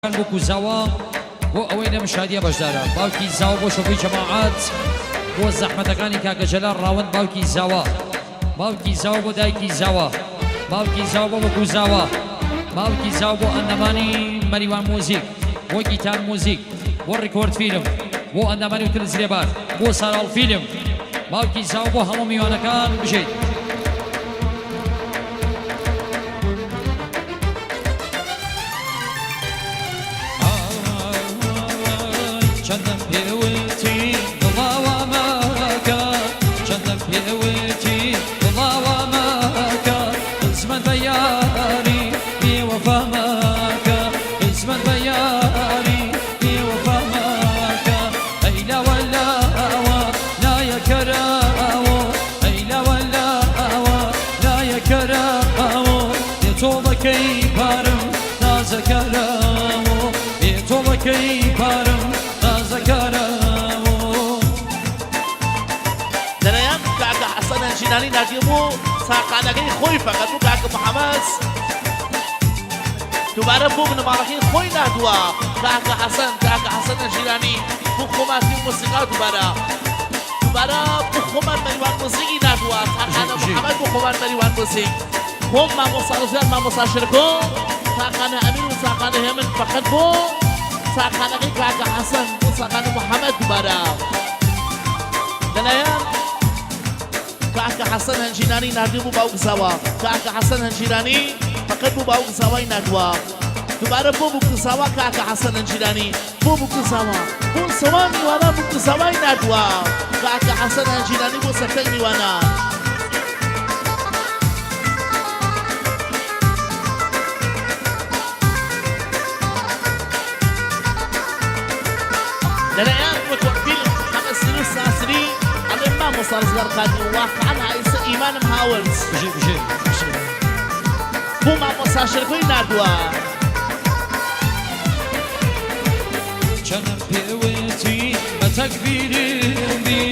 بوک و زاوا بۆ ئەوەی لەم شادیە بەشدارە باوکی زاوا بۆ شۆفی جەماعەت بۆ زەحمەتەکانی کاکە جەلال ڕاوەند باوکی زاوا باوکی زاوا بۆ دایکی زاوا باوکی زاوا بۆ بوک و زاوا باوکی زاوا بۆ ئەندامانی مەریوان موزیک بۆ گیتار موزیک بۆ ڕیکۆرد فیلم بۆ ئەندامانی وتل زرێبار بۆ ساراڵ فیلم باوکی زاوا بۆ هەموو میوانەکان بژیت. چەندم پێوتی دڵاوە مەکە، چەندم پێوتی دڵاوە مەکە، خزمەت بە یاری بێوەفا مەکە، خزمەت بە یاری بێوەفا مەکە، ئەی لاوە لاوە نایەکەرەوە، ئەی لاوە لاوە نایەکەرەوە، بێ تۆڵەکەی پارم تازەکەرەوە، بێ تۆڵەکەی پارم تازەکەرەوە. لەلایەن کاکە حەسەن هەنجیرانی ناردیە بۆ ساقانەکەی خۆی فەقەت بۆ کاکە محەمەد دووبارە بۆ بنەماڵەکەی خۆی ناردووە کاکە حەسەن کاکە حەسەن هەنجیرانی بۆ خۆمان فیلم مۆسیقا دووبارە دووبارە بۆ خۆمان مەریوان مۆزیکی ناردووە تاقانە محەمەد بۆ خۆمان مەریوان مۆزیک خۆم مامۆستا ڕزگار مامۆستا شێرکۆ تاقانە ئەمیر و تاقانە هێمن فەقەت بۆ تاقانەکەی کاکە حەسەن بۆ تاقانە محەمەد دووبارە لەلایەن کاکە حەسەن هەنجیرانی ناردوو بۆ باوک زاوا کاکە حەسەن هەنجیرانی فەقەت بۆ باوک زاوای ناردووە دووبارە بۆ بوک زاوا کاکە حەسەن هەنجیرانی بۆ بوک زاوا بۆ سەوا میوانە بوک زاوای ناردووە کاکە حەسەن هەنجیرانی بۆ سەکتەی میوانە. لەلایەن ڕێکۆرد حەمە سری و ساسری ئەڵێ مامۆستا ڕزگار قادری واقعا ئایسە ئیمانم هاورد. بژی بژی بژی. بۆ مامۆستا شێرکۆی ناردووە. چەنم پێوتی بە تەگبیرم بی،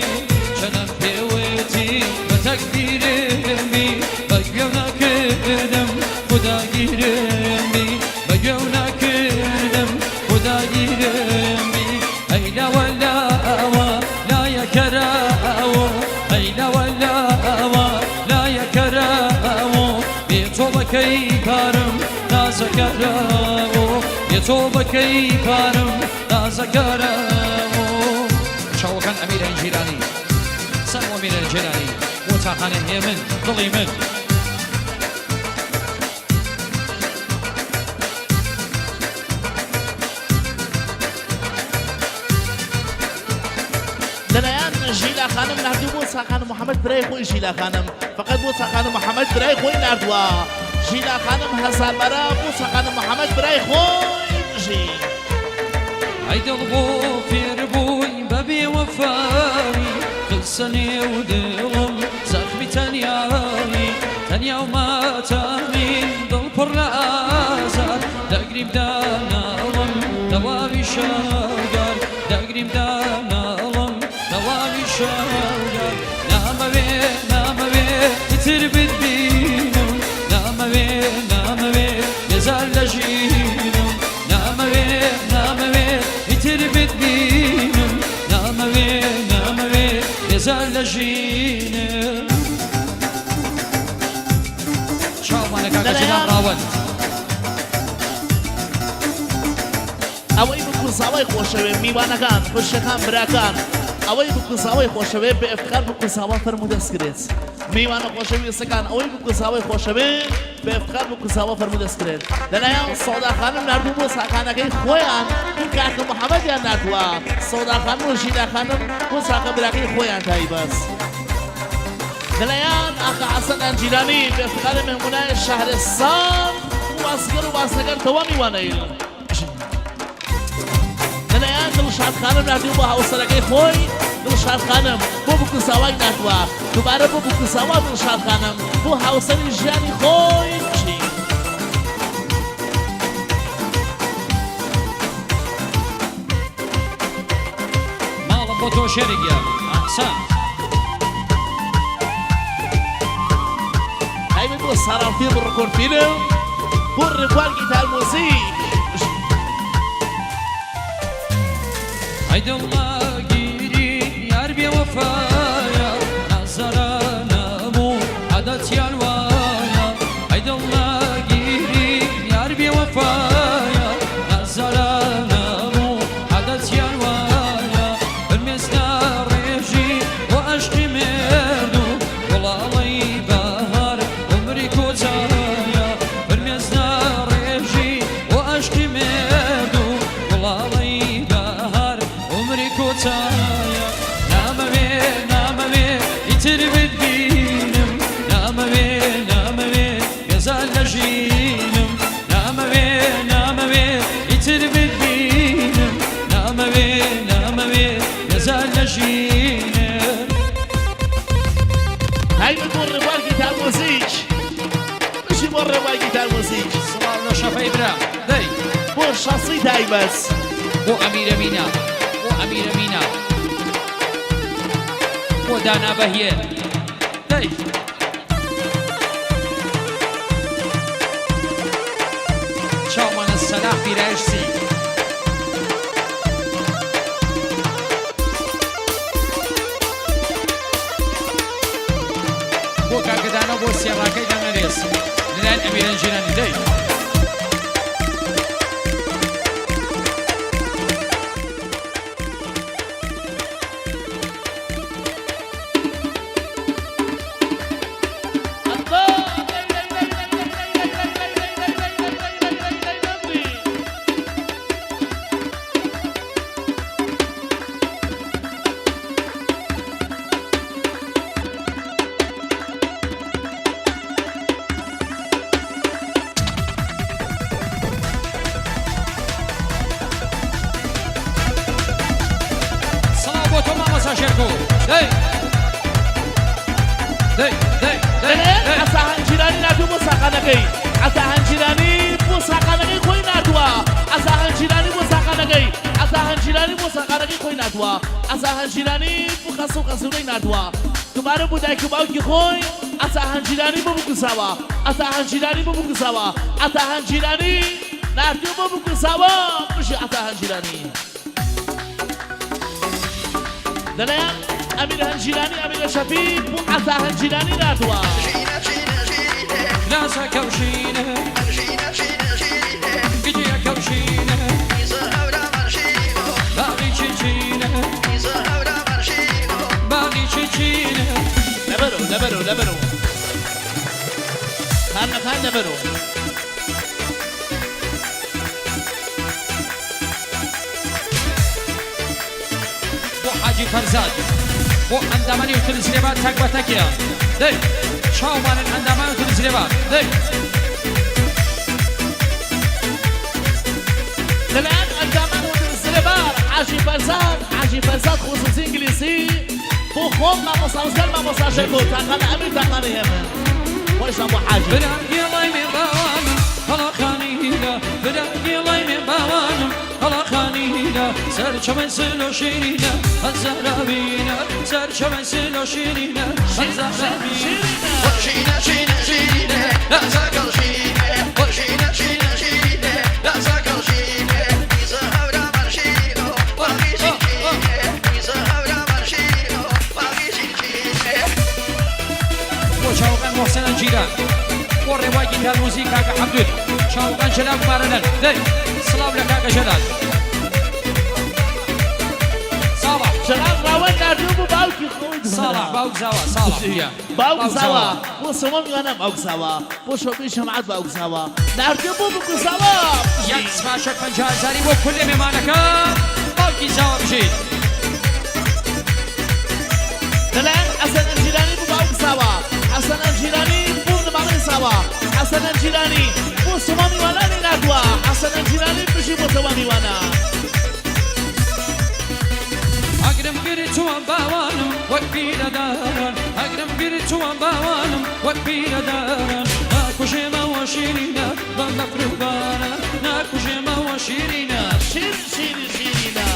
چەنم پێوتی بە تەگبیرم بی، بە گوێو نەکردم خودا گیرم بی، بە گوێو نەکردم خودا گیرم بی، ئەی لاوە لاوە لایە کەرەوە، ئەی لاوە لاوە لایە کەرەوە، بێ تۆڵەکەی پارم تازەکەرەوە، بێ تۆڵەکەی پارم تازەکەرەوە. چاوەکان ئەمیر هەنجیرانی سەر ئەمیر هەنجیرانی بۆ تاقانە هێمن دڵی من. لەلایەن ژیلا خانم ناردوو بۆ ساقان محەممەد برای خۆی ژیلا خانم فقط بۆ ساقان محەممەد برای خۆی ناردووە ژیلا خانم هەزار بەرە بۆ ساقان محەممەد برای خۆی بژی. ئەی دڵ بۆ فێر بووی بە بێوەفایی خستە نێو دڵم زەخمی تەنیایی تەنیا و ماتەمی دڵ پڕ لە ئازار دەگریم داناڵم تەواوی شەوگار دەگریم داناڵم تەواوی شەوگار نامەوێ نامەوێ ئیتر بتبینم نامەوێ نامەوێ بێزار لە ژینم نامەوێ نامەوێ ئیتر بتبینم نامەوێ نامەوێ بێزار لە ژینم. چاومانە کاکە جەلال ڕاوەند. ئەوەی بکوزاوای خۆشەوێ میوانەکان خوشکەکان براکان ئەوەی بکوزاوای خۆشەوێ بە ئفتخار بکوزاوا فەرموو دەست کرێت میوانە خۆشەویستەکان ئەوەی بکوزاوای خۆشەوێ بە ئفتخار بکوزاوا فەرموو دەست کرێت لەلایەن سەودا خانم ناردوو بۆ ساکانەکەی خۆیان کاکە محەممەدیان ناردووە سەودا خانم و ژیلا خانم بۆ ساکە براکەی خۆیان تایبەت لەلایەن ئاقا حەسەن ئەنجیرانی بە ئفتخار مهمونای شەهرستان واسگەر و واسەگەر تەوامی وانەیل لەلایەن دڵشاد خانم ناردوو بۆ هاوسەرەکەی خۆی دڵشاد خانم بۆ بکوساوای ناردووە دووبارە بۆ بکوساوا دڵشاد خانم بۆ هاوسەری ژیانی خۆی بژی. ماڵم بۆ تۆ شێرە گیان ئەحسان. تایبەت بۆ ساران فیلم ڕکۆرد فیلم بۆ ڕێبوار گیتار مۆزیک. ئەی دڵ ناگیری یار بێ وەفایە نازارانم و عادەتیان وایە ئەی دڵ ناگیری یار بێ وەفایە نازارانم و عادەتیان وایە فرمێس ناڕێژی بۆ ئەشقی مێرد و گوڵاڵەی بەهار عومری کۆتایە فرمێس ناڕێژی بۆ ئەشقی مێرد و گوڵاڵەی بەهار عومری کۆتایە نامەوێ نامەوێ ئیتر بتبینم نامەوێ نامەوێ بێزار لە ژینم نامەوێ نامەوێ ئیتر بتبینم نامەوێ نامەوێ بێزار لە ژینم. تایبەت بۆ ڕێبوار گیتار مۆزیک بژی بۆ ڕێبوار گیتار مۆزیک. سڵاو لە شەفەی برا دەی. بۆ شەسی تایبەت. بۆ ئەمیرە مینا بۆ ئەمیرە مینا بۆ دانا بەهیە دەی. چاومانە سەلاح پیرایشسی. بۆ کاکە دانا و بۆ سێڕاکەی دەمەرێز لەلایەن ئەمیرە جیرانی دەی. سڵاو بۆ تۆ مامۆستا شێرکۆ دەی دەی دەی دەی دەی. عەتا هەنجیرانی ناردووە بۆ ساقانەکەی عەتا هەنجیرانی بۆ ساقانەکەی خۆی ناردووە عەتا هەنجیرانی بۆ ساقانەکەی عەتا هەنجیرانی بۆ ساقانەکەی خۆی ناردووە عەتا هەنجیرانی بۆ خەسوو خەسوورەی ناردووە دووبارە بۆ دایک و باوکی خۆی عەتا هەنجیرانی بۆ بکوساوە عەتا هەنجیرانی بۆ بکوساوە عەتا هەنجیرانی ناردووە بۆ بکوساوە بژی عەتا هەنجیرانی. لەلایەن ئەمیر هەنجیرانی ئەمیرە شەفی بۆ عەتا هەنجیرانی ناردووە. لەبەرو لەبەرو لەبەرو خانمەکان لەبەرو. بۆ حاجی فەرزاد بۆ ئەندامانی ئوتن زرێبار تەک بە تەکیان دەی چاومانن ئەندامان ئوتن زرێبار دەی. لەلایەن ئەندامان ئوتن زرێبار حاجی فەرزاد حاجی فەرزاد خصوصی ئینگلیسی بۆ خۆم مامۆستا ڕزگار مامۆستا شێرکۆ تاقانە ئەمیر تاقانە هێمن خۆشتان بۆ حاجی. برام گێڵای مێ باوانم هەڵاخانیلە برام گێڵای مێ باوانم هەڵاخانیلە سەر چەمەن سلۆ شیرینە هەزارابینە سەر چەمەن سلۆ شیرینە هەزارابینە. بۆ چاوەکان موحسنە جیران بۆ ڕێوای گیتار موزیک کاکە حەمدود چاوەکان جەلال مارەنەن دەی سڵاو لە کاکە جەلال ساڵح. جەلال ڕاوەند ناردوو بۆ باوکی خۆی ساڵح باوک زاوا ساڵح گیان باوک زاوا بۆ سەوەم میوانە باوک زاوا بۆ شۆبی شەمعات باوک زاوا ناردوو بۆ بکو زاوا. یەک سماشە 50 هەزاری بۆ کولێ مێمانەکە باوکی زاوا بژیت. لەلایەن حەسەن ئەنجیرانی بۆ باوک زاوا حەسەن ئەنجیرانی بۆ بنەماڵەی زاوا حەسەن ئەنجیرانی بۆ سەوا میوانانی ناردووە حەسەن ئەنجیرانی بژی بۆ تەوا میوانە. ئاگرم گرتووە باوانم وەک پیرەداران ئاگرم گرتووە باوانم وەک پیرەداران ناکوژێمەوە شیرینە بەم بەفر و باران ناکوژێمەوە شیرینە. شیر شیر شیرینە.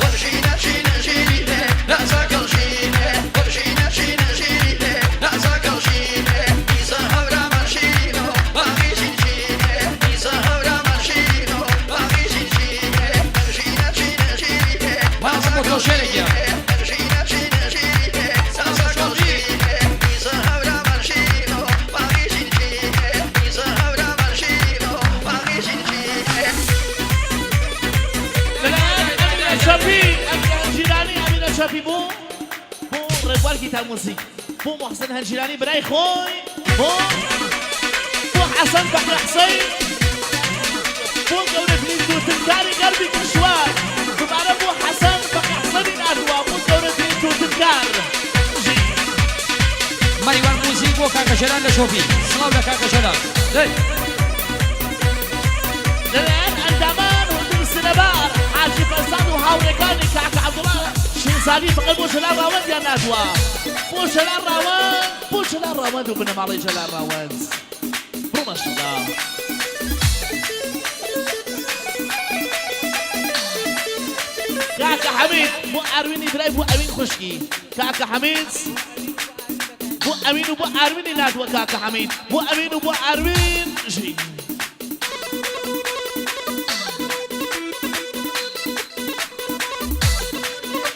ماڵم بۆ تۆ شێرێکیە. لەلایەن ئەمینە چەپی، ئەمینە هەنجیرانی، ئەمینە چەپی بۆ بۆ ڕێبوار گیتار موزیک، بۆ موحسن هەنجیرانی برای خۆی، بۆ بۆ حەسەن فەقێ حسەین، بۆ گەورەترین تووتنکاری غەربی کشوەر، دووبارە بۆ حەسەن فەقێ حسەنی ناردووە، بۆ گەورەترین تووتنکار. بژی. مەریوان موزیک بۆ کاکە جەلال لە چۆپی. سڵاو لە کاکە جەلال. دەی. لەلایەن ئەندامان هوندر سنەبار، حاجی فەرزاد و هاوڕێکانی کاکە عەبدوڵا شیرزادی فەقێ بۆ جەلال ڕاوەندیان ناردووە. بۆ جەلال ڕاوەند، بۆ جەلال ڕاوەند و بنەماڵەی جەلال ڕاوەند. بڕۆ ماشەڵا. کاکە حەمید بۆ ئاروینی برای بۆ ئەوین خوشکی کاکە حەمید بۆ ئەوین و بۆ ئاروینی ناردووە کاکە حەمید بۆ ئەوین و بۆ ئاروین ژی.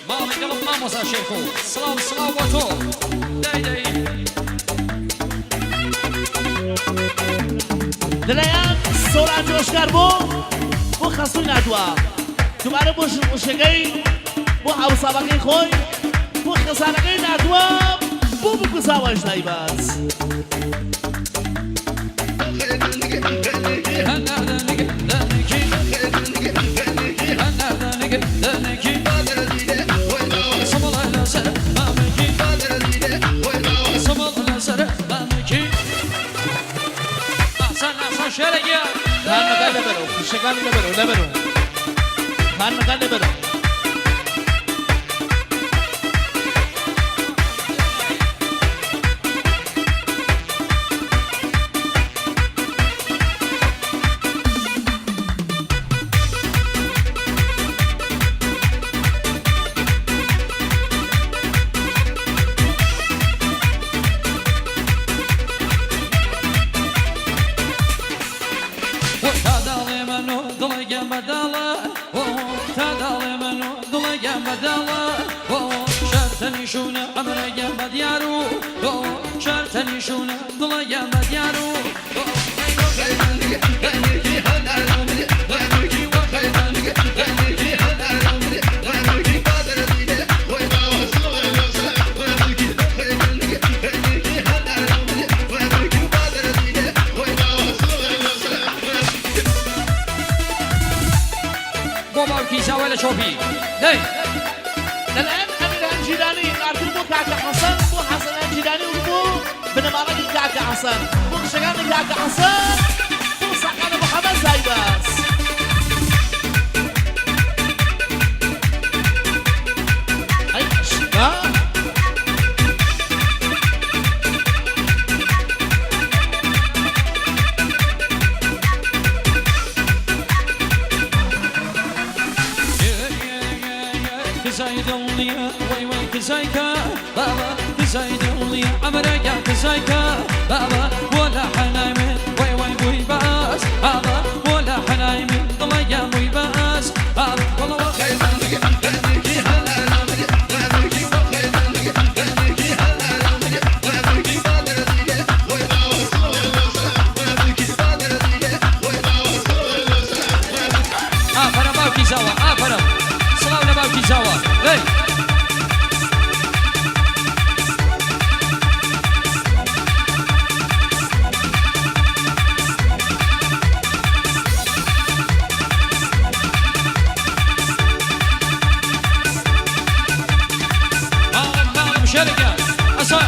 ماڵی دڵم مامۆستا شێرکۆ سڵاو سڵاو بۆ تۆ دەی دەی. لەلایەن سۆران جۆشکار بۆ بۆ خەسووی ناردووە دووبارە بۆ ژن خوشکەکەی بۆ هاوساڵەکەی خۆی بۆ خێزانەکەی ناردووە بۆ بکوزاوەش تایبەت. خانمەکان لەبەرەوە خوشکەکان لەبەرەوە لەبەرەوە خانمەکان لەبەرەوە. بۆ باوکی زاوا لە چۆپی دەی. لەلایەن ئەمیر هەنجیرانی ناردن بۆ کاکە حەسەن بۆ حەسەن هەنجیرانی و بۆ بنەماڵەی کاکە حەسەن بۆ کچەکانی کاکە حەسەن بۆ ساقانە محەمەد زایباز. ئەی ماشەڵا. کزای دڵنیە وەی وەی کزایکە بابا کزای دڵنیە ئەمرەگە کزایکە بابا ولا حنای من وەی وەی بووی باس بابا ولا حنای من دڵەگە بووی باس بابا وەڵا وەخی. ئافەرم باوکی زاوا ئافەرم سڵاو لە باوکی زاوا دەی. ماڵم ماڵم شەرگە ئەسا.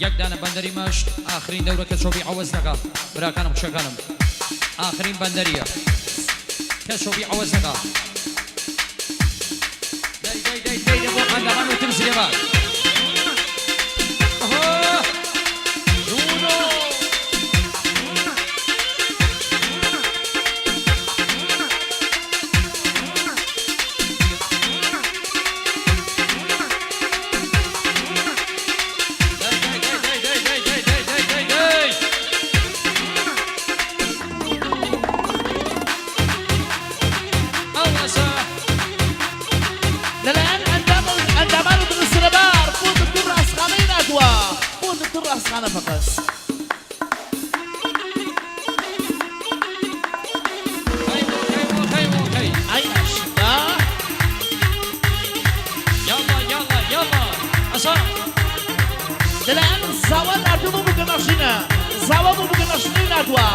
یەک دانە بەندەری مەشت ئاخرین دەورە کە چۆبی عەوەز نەکا براکانم خوشکەکانم ئاخرین بەندەریە کە چۆبی عەوەز نەکا دەی دەی دەی دەی دە بۆ ئەندامان وتم زرێبار لەلایەن ئەندامان و دروسترەبار بۆ دکتۆر ڕاستخانەی نادوە بۆ دکتۆر ڕاستخانە فەقس. ئەی ئاشقا. یاڵا یاڵا یاڵا ئەسا. لەلایەن زاوا ناردوو بۆ بووکەنەخشینە زاوا بۆ بووکەنەخشینەی ناردووە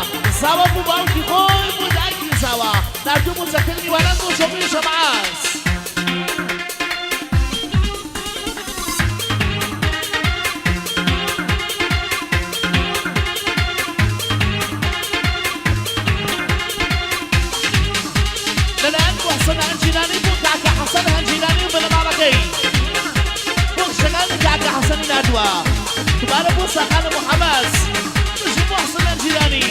زاوا بۆ باوکی خۆی بۆ دایکی زاوا ناردوو بۆ جەکەر میوانان بۆ شۆفێری شەمعاس. لەلایەن موحسن هەنجیرانی بۆ کاکە حەسەن هەنجیرانی و بنەماڵەکەی بۆ کچەکانی کاکە حەسەنی ناردووە دوبارە بۆ ساقانە محەمەد بژی موحسن هەنجیرانی.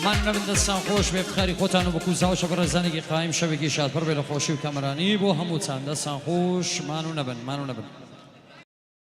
ماندوو نەبن دەستان خۆش بێ افتخاری خۆتان و بکوزاوشە بەڕێزانێکی قایم شەوێکی شاد پڕ بێ لە خۆشی و کامەرانی بۆ هەمووتان دەستان خۆش مانوو نەبن مانوو نەبن.